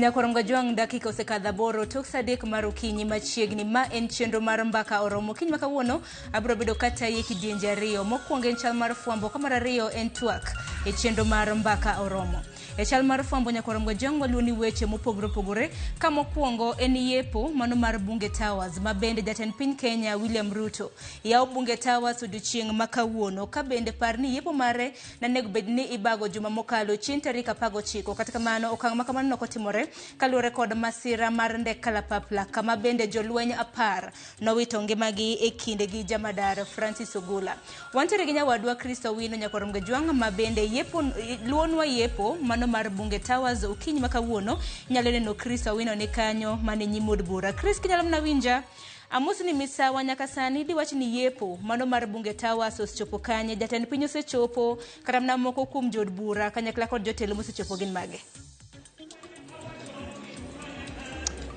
Nyakorongo Jwang' dakika osekadho 8 tok sa 3 mar okinyi machiegni. Ma en chenro mar Mbaka Oromo. Okinyi ma kawuono abiro bedo katayi e kidienje ariyo. Mokwongo en chal mar fwambo, ka mar ariyo en twak e chenro mar Mbaka Oromo. E chal mar fwambo Nyakorongo Jwang' waluoni weche mopogore opogore ka mokwongo en yepo mano mar Bunge Towers ma bende jatend piny Kenya William Ruto yawo Bunge Towers odiochieng' ma kawuono. Ka bende par ni yepo mare nanego bed ni ibago juma mokalo chieng' tarik 19. Kata kamano okang' ma kamano nokotimore kaluwore kod masira mar ndek kalapapla kama bende jolweny 10 nowito ngimagi e kinde gi jamadar Francis Ogola. Wantiere gi nyawadwa Chris Owino Nyakorom Gajwang' ma bende yepo luonwa yepo mano mar Bunge Towers okinyi ma kawuono. Inyalo neno Chris Owino ni kanyo mane nyim od bura. Chris, kinyalo mana winja? Amosni misawa nyaka sani diwach ni yepo mano mar Bunge Towers osechopo kanye? Jatend piny osechopo kata mana moko kuom jood bura kanyakla kod jotelo mosechopo gin mage?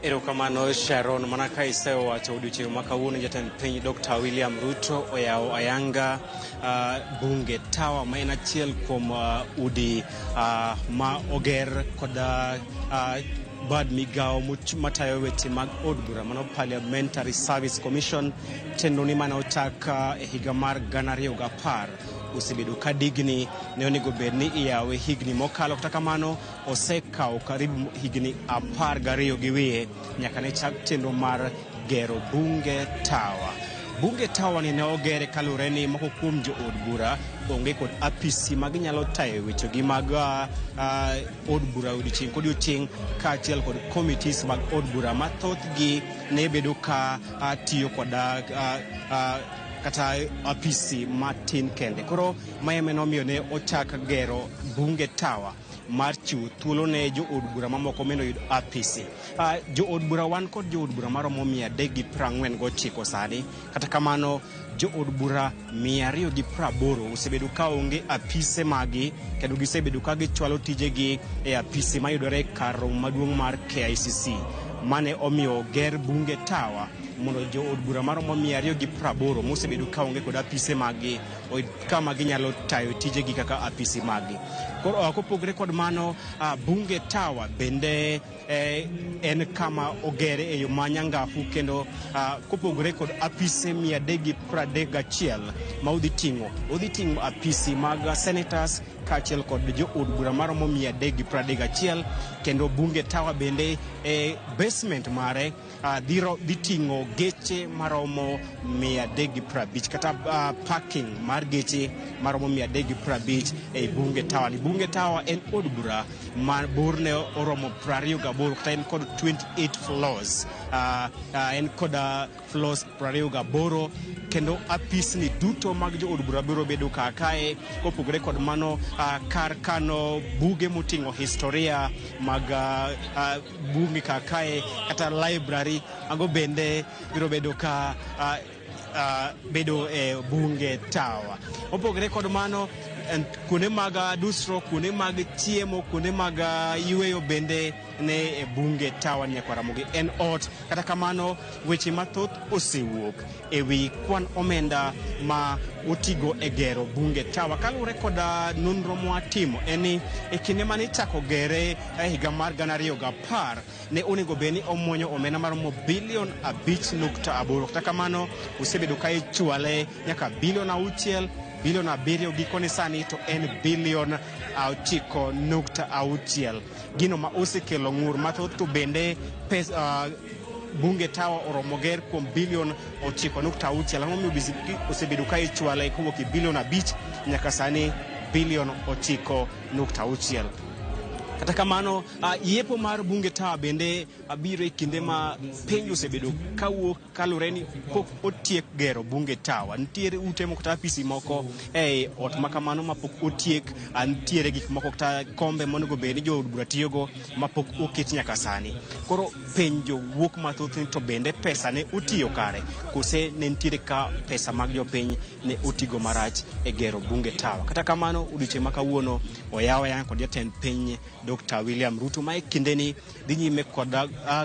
Erokamano Sharon, mana ka isewacho odiochieng' ma kawuono jatend piny Dr. William Ruto oyawo ayanga Bunge Tower ma en achiel kuom udi ma oger kod bad migawo matayo weche mag od bura mano Parliamentary Service Commission. Chenro ni mane ochak e higa mar 2010 osebedo ka digni ne onego bed ni iyawe higni mokalo, kata kamano osekawo karibu higni 12 gi wiye nyaka ne chak chenro mar gero Bunge Tower. Bunge Tower ni ne ogere kaluwore ni moko kuom jood bura onge kod apisi ma ginyalo tayo wechegi mag od bura odiochieng' kodiochieng' kaachiel kod committees mag od bura ma thothgi ne bedo ka tiyo kod kata apisi matin kende. Koro mae ema nomiyo ne ochak gero Bunge Tower mar chiwo thuolo ne jood bura mamoko mondo oyud apisi. Jood bura wan kod jood bura maromo 349 sani, kata kamano jood bura 280 osebedo ka onge apise magi kendo gisebedo ka gichwalo tijegi e apisi mayudore e kar romo maduong' mar KICC. Mane omiyo ger Bunge Tower mondo jood bura maromo 280 mosebedo ka onge kod apise maggi oyud kama ginyalo tayo tijegi kaka apisi maggi. Koro kopogore kod mano, Bunge Tower bende en kama ogere e yo ma nyangafu kendo kopogore kod apise 331 ma odhi ting'o, odhi ting'o apisi mag senators kaachiel kod jood bura maromo 331 kendo Bunge Tower bende e basement mare dhi ting'o geche maromo 350 kata parking mar geche maromo 350 ei Bunge Tower. Ni Bunge Tower en od bura ma borne oromo 28 kata en kod 28 floors. En kod floors 28 kendo apisni duto mag jood bura biro bedo kar kae. Kopogore kod mano, kar kano buge moting'o historia mag bunge kar kae kata library mago bende biro bedo ka bedo e Bunge Tower. Mopogore kod mano, kuonde mag dusruok, kuonde mag chiemo, kuonde mag yweyo bende ne e Bunge Tower Nyakwar Ramogi en ot. Kata kamano weche mathoth osewuok e wi kwan omenda ma otigo e gero Bunge Tower. Kaluwore kod nonro mwatimo en ni e kinde mane ichako gere e higa mar 2010 ne onego bed ni omuonyo omenda maromo bilion 5.8. Kata kamano osebedo ka ichwale nyaka bilion 6, bilion 7, gikone sani to en bilion 9.6. Gino ma osekelo ng'ur mathoth to bende Bunge Tower oromo ger kuom bilion 9.6. Ang'o momiyo osebedo ka ichwale kowuok e bilion 5 nyaka sani bilion 9.6? Kata kamano, yepo mar Bunge Tower bende biro e kinde ma penjo osebedo kawuok kaluwore ni pok otiek gero Bunge Tower. Nitiere ute moko kata apisi moko e ot ma kamano ma pok otiek, nitiere gik moko kata kombe monego bed ni jood bura tiyogo ma pok oket nyaka sani. Koro penjo wuok mathoth ni to bende pesa ne otiyo kare kose ne nitiere ka pesa mag jopiny ne otigo marach e gero Bunge Tower. Kata kamano odiochieng' ma kawuono oyaw ayanga kod jatend piny Dr. William Ruto ma e kindeni dhi nyime kod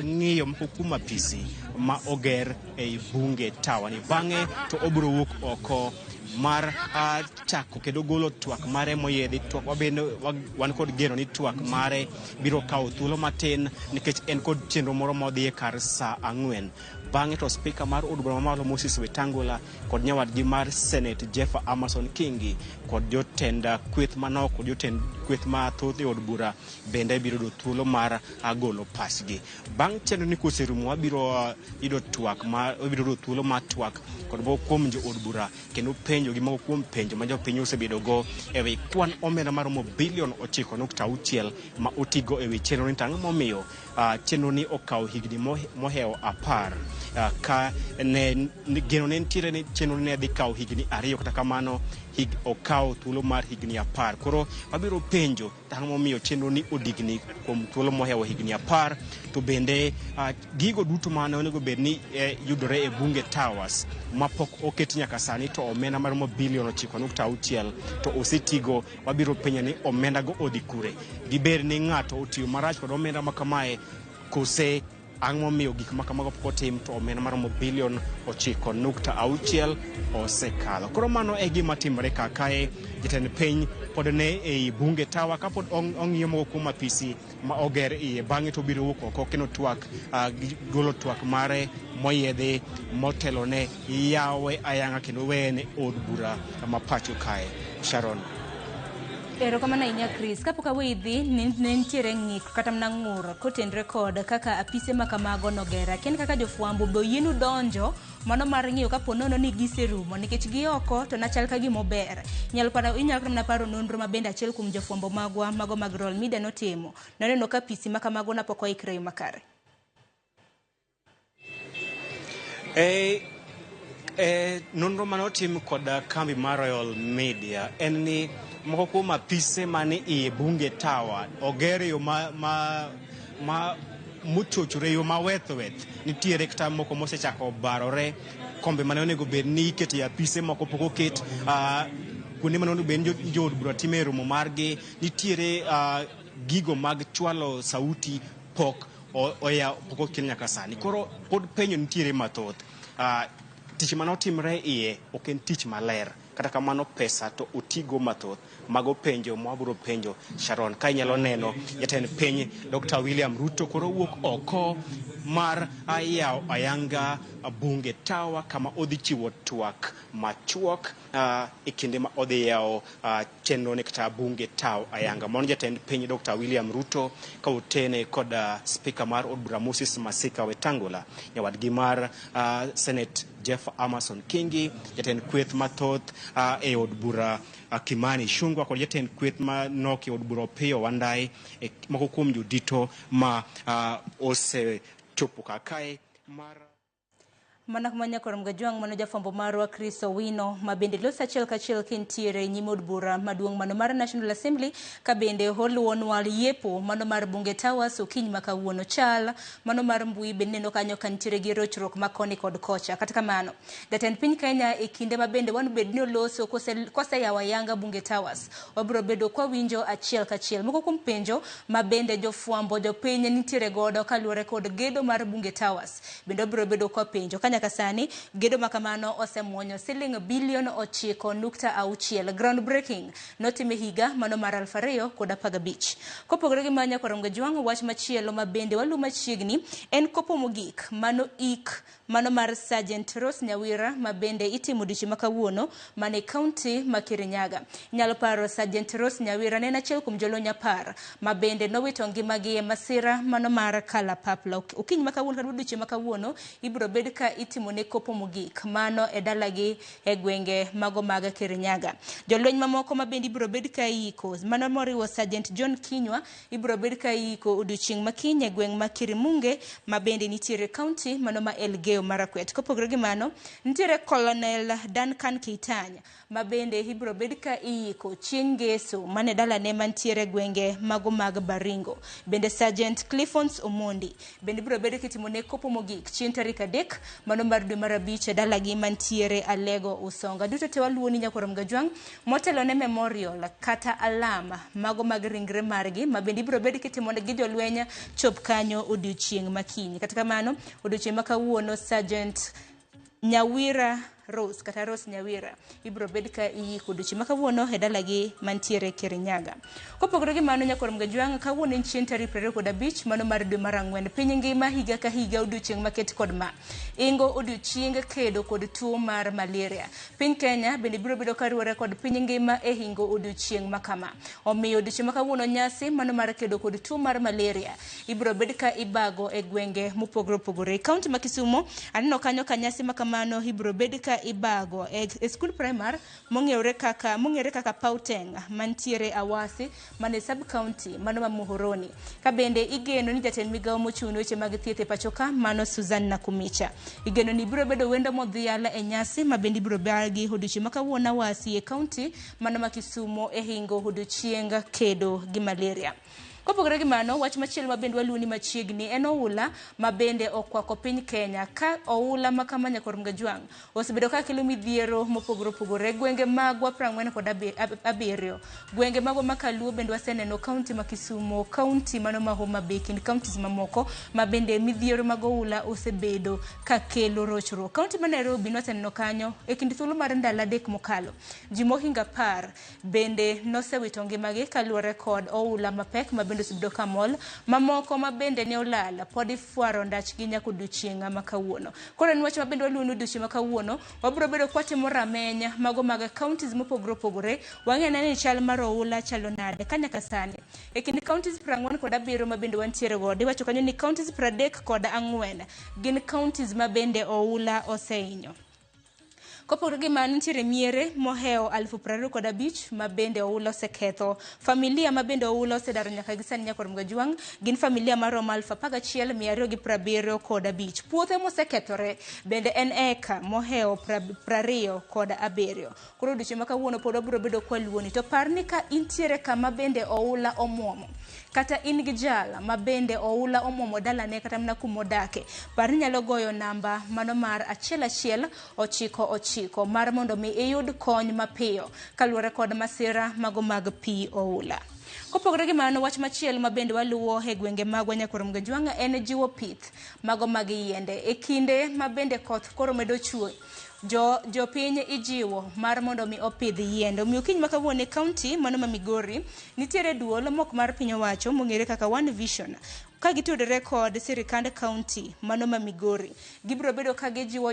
ng'iyo moko kuom apisi ma oger ei Bunge Tower ni. Bang'e to obiro wuok oko mar chako kendo golo twak mare moyiedhi. Twak wabende wan kod geno ni twak mare biro kawo thuolo matin nikech en kod chenro moro modhiye kar saa 4. Bang'e to spika mar od bura mamalo Moses Wetangula kod nyawadgi mar Senate Jeff Amason Kingi kod jotend kweth manok kod jotend kweth mathoth e od bura bende biro yudo thuolo mar golo pachgi. Bang' chenro ni koserumo, wabiro yudo twak ma wabiro yudo thuolo mar twak kod moko kuom jo od bura kendo penjo gi moko kuom penjo ma jopiny osebedo go e wi kwan omenda maromo bilion 9.6 ma otigo e wi chenro ni. To ang'o momiyo chenro ni okawo higni mohewo 10 ka ne geno ne nitiere ni chenro ni ne dhi kawo higni 2, kata kamano okawo thuolo mar higni 10? Koro wabiro penjo ang'o momiyo chenro ni odigni kuom thuolo mohewo higni 10, to bende gigo duto mane onego bed ni yudore e Bunge Towers mapok oket nyaka sani, to omenda maromo bilion 9.6 to osetigo. Wabiro penjo ni omenda go odhi kure? Dibed ni ng'ato otiyo marach kod omenda ma kamae, kose ang'o momiyo gik ma kamago pok otim to omenda maromo bilion 9.6 osekalo? Koro mano e gima timore ka kae. Jatend piny pod ne ei Bunge Tower kapod ong'iyo moko kuom apisi ma oger iye. Bang'e to obiro wuok oko kendo twak golo twak mare moyiedhi motelo ne yawe ayanga kendo weye ne od bura ma pacho kae. Sharon. Erokamano ahinya, Chris. Kapok aweyi dhi, ne nitiere ng'ik kata mana ng'ur kotenre kod kaka apise ma kamago noger. Akia ni kaka jofwambo be oyienu donjo mano mar ng'iyo kapo nono ni giserumo, nikech gi oko to nachal ka gima ober. Inyalo paro, inyalo kata mana paro nonro ma bende achiel kuom jofwambo magwa mago mag Royal Media notimo. Noneno ka apisi ma kamago napok oikre e yo makare. E nonro mane otim kod kambi mar Royal Media en ni moko kuom apise mane iye Bunge Tower oger e yo ma mochochore, yo ma weth weth. Nitiere kata moko mosechako barore. Kombe mane onego bed ni iketo e apise moko pok oket. Kuonde mane onego bed ni jood bura time romo margi nitiere gigo mag chwalo sauti pok oyaw, pok okel nyaka sani. Koro pod penjo nitiere mathoth. Tich mane otimre iye ok en tich maler, kata kamano pesa to otigo mathoth. Mago penjo ma wabiro penjo, Sharon. Ka inyalo neno, jatend piny Dr. William Ruto koro wuok oko mar yawo ayanga Bunge Tower kama odhi chiwo twak machuok e kinde ma odhi yawo chenro ne kata Bunge Tower ayanga. Mano jatend piny Dr. William Ruto ka otene kod spika mar od bura Moses Masika Wetangula, nyawadgi mar Senate Jeff Amason Kingi, jatend kweth mathoth e od bura Kimani Ichung'wah kod jatend kweth manok e od bura Opiyo Wandayi, e moko kuom jodito ma osechopo kar kae mar Mana kuma nyakor Mgajwang', mano jafwambo marwa Chris Owino ma bende loso achiel kachiel kintiere e nyim od bura maduong' mano mar National Assembly, ka bende oluwonwa yepo mano mar Bunge Towers okinyi ma kawuono. Chal mano mar mbui bende neno kanyo ka nitiere gi rochruok ma koni kod kocha. Kata kamano, jatend piny Kenya e kinde ma bende wan bed ni oloso koseyawo ayanga Bunge Towers, wabiro bedo kwawinjo achiel kachiel moko kuom penjo ma bende jofwambo jopiny nitiere godo kaluwore kod gedo mar Bunge Towers. Bende wabiro bedo kwa penjo ka nyaka sani gedo ma kamano osemuonyo siling bilion 9.6. Ground breaking notim e higa mano mar 2015. Kopogore gi mano, nyakwar Mgajwang', wach machielo ma bende waluwo machiegni en kopo mogik mano ik mano mar Sergeant Rose Nyawira ma bende itimo odiochieng' ma kawuono mana e kaunti ma Kirinyaga. Inyalo paro Sergeant Rose Nyawira ne en achiel kuom jolweny 10 ma bende nowito ngimagi e masira mano mar Kalapapla. Okinyi ma kawuono kata odiochieng' ma kawuono ibiro bed ka itimone kopo mogik mano e dalagi e gwenge mago mag Kirinyaga. Jolweny mamoko ma bende ibiro bed ka iyiko mano moriwo Sergeant John Kinyua ibiro bed ka iyiko odiochieng' ma kiny e gweng' ma Kirimunge ma bende nitiere kaunti mano ma Elgeyo Marakwet. Kopogore gi mano, nitiere Colonel Duncan Keitany ma bende ibiro bed ka iyiko chieng' ngeso mane dalane mantiere gwenge mago mag Baringo. Bende Sergeant Cliffons Omondi bende ibiro bed kitimone kopo mogik chieng' tarik 3 mano mar dwe mar 5 e dalagi mantiere Alego Usonga. Duto te waluwo ni nyakwar Mgajwang' motelo ne memorial kata alam mago mag ringre margi ma bende ibiro bed kitimone gi jolweny chop kanyo odiochieng' makiny. Kata kamano, odiochieng' ma kawuono Sergeant Nyawira Rose kata Rose Nyawira ibiro bed ka iyiko odiochieng' ma kawuono e dalagi mantiere Kirinyaga. Kopogore gi mano nyakwar Mgajwang' kawuono en chieng' tarik 25 mano mar dwe mar ang'wen piny ngima higa ka higa odiochieng' maket kod ma ingo odiochieng' kedo kod tuo mar malaria. Piny Kenya bende biro bedo karuwore kod piny ngima e hingo odiochieng' ma kama. Omiyo odiochieng' ma kawuono nyasi mano mar kedo kod tuo mar malaria ibiro bed ka ibago e gwenge mopogore opogore. Kaunti ma Kisumo aneno kanyo ka nyasi ma kamano ibiro bed ka ibago e skul primar mong'ere kaka Pauteng mantiere Awasi mane sub county mano ma Muhoroni. Ka bende igeno ni jatend migawo mochung' ne weche mag thieth e pacho ka mano Susan Nakumicha. Igeno ni biro bedo wendo modhial e nyasi ma bende ibiro bagi odiochieng' ma kawuono Awasi e kaunti mano ma Kisumo e hingo odiochieng' kedo gi malaria. Kopogore gi mano, wach machielo ma bende waluwo ni machiegni en oula ma bende okwako piny Kenya. Ka oula ma kama nyakwar Mgajwang' osebedo ka kelo midhiero mopogore opogore gwenge magwa 47. Gwenge magwa ma Kaluo bende waseneno kaunti ma Kisumo, kaunti mano ma Homa Bay kind counties mamoko ma bende midhiero mag oula osebedo ka kelo rochruok. Kaunti ma Nairobi nwaseneno kanyo e kind thuolo mar ndalo 3 mokalo. Ji mohingo 10 bende nosewito ngimagi kaluwore kod oula mapek ma bende osebedo ka mol. Mamoko ma bende ne olal pod ifwaro ndachgi nyaka odiochieng' ma kawuono. Koro en wach ma bende waluwo ni odiochieng' ma kawuono wabiro bedo kwatimo rameny mago mag counties mopogore opogore. Wang'e ni chal mar oula chalo nade ka nyaka sani. E kind counties 47 ma bende wantiere godo, iwacho kanyo ni counties 34 gin counties ma bende oula osehinyo. Kopogore gi mano, nitiere miere mohewo 25,000 ma bende oula oseketho. Familia ma bende oula osedaro nyaka gi sani nyakwar Mgajwang' gin familia maromo 11,275. Puothe mosekethore bende en eka mohewo 27. Koro odiochieng' ma kawuono pod wabiro bedo kwaluoni. To par ni ka intiere kama bende oula omuomo, kata in gi jal ma bende oula omuomo dalane kata mana kumodake, par ni nyalo goyo namba mano mar 11 9 9 mar mondo mi iyud kony mapiyo kaluwore kod masira mago mag pi oula. Kopogore gi mano, wach machielo ma bende waluwo e gwenge magwa nyakwar Mgajwang' en jiwo pith mago mag yiende. E kinde ma bende koth koro medo chwe, jopiny ijiwo mar mondo mi opidh yiende. Omiyo kiny ma kawuono e kaunti mano ma Migori nitiere duol mok mar piny owacho mong'ere kaka One Vision ka gitudore kod sirikand kaunti mano ma Migori. Gibiro bedo ka gijiwo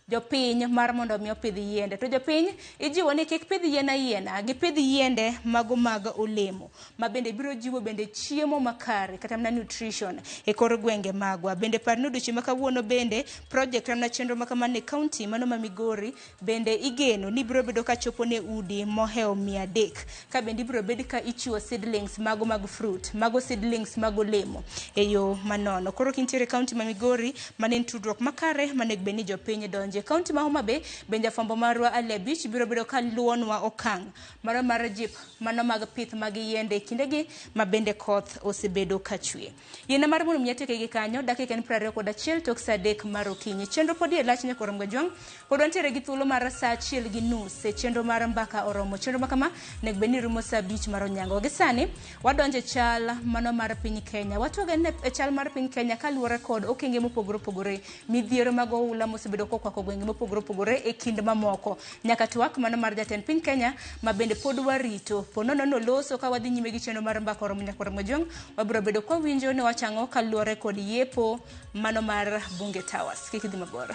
jopiny mar mondo mi opidh yiende. To jopiny ijiwo ni kik pidh yien ayiena, gipidh yiende mago mag olemo ma bende biro jiwo bende chiemo makare kata mana nutrition e kor gwenge magwa. Bende par ni odiochieng' ma kawuono bende project mana chenro ma kamano e kaunti mano ma Migori bende igeno ni biro bedo ka chopo ne udi mohewo 300 ka bende ibiro bed ka ichiwo seedlings mago mag fruit, mago seedlings mag olemo e yo manono. Koro kintiere kaunti ma Migori mane en tudruok makare manego bed ni jopiny donje. Kaunti ma Homa Bay bende jafwambo marwa Ali Abich biro bedo ka luwonwa okang' mano mar jip mano mag pith mag yiende e kindegi ma bende koth osebedo ka chwe. Yiena mar mondo mi atieke gi kanyo, dakika en 21 tok saa 3 mar okinyi. Chenro pod iye lach nyakwar Mgajwang', pod wantiere gi thuolo mar saa 1:30 e chenro mar mbaka oromo. Chenro ma kama onego bed ni rumo saa 5 mar onyango. Gi sani wadonjo e chal mano mar piny Kenya. Watwago e chal mar piny Kenya kaluwore kod okenge mopogore opogore, midhiero mag oula mosebedo kokwako gwenge mopogore opogore e kind mamoko. Nyaka twak mano mar jatend piny Kenya ma bende pod warito. Po nono noloso ka wadhi nyime gi chenro mar mbaka oromo nyakwar Mgajwang', wabiro bedo kwawinjo ni wachang'o kaluwore kod yepo mano mar Bunge Towers. Kik idhi mabor.